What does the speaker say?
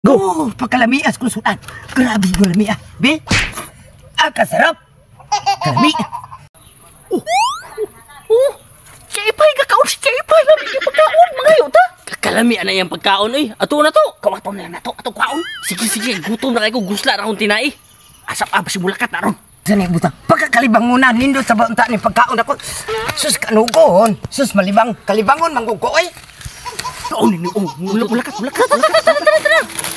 Go! Oh, pagkalamias kong sudan. Grabe yung lamia. Be? Ah, kasarap. Kalami. Oh, oh, si Ipay, kakaon si Ipay. Lami yung pagkaon, mga yuta. Kalami ana iyang pagkaon oy. Ato na to. Kawaton na lang nato, atong kwaon. Sige, sige, gutom na kayo, gusla ra akong tinai. Asap ah, simulakat na ron. Sa ni butang. Pagkakalibangunan, nindot sa baunta ni pagkaon ako. Sus, kanugon. Sus, malibang. Kalibangon, manggugo, oy. Oh, nini, oh, mulakat, mulakat. Tara, tara, tara, tara.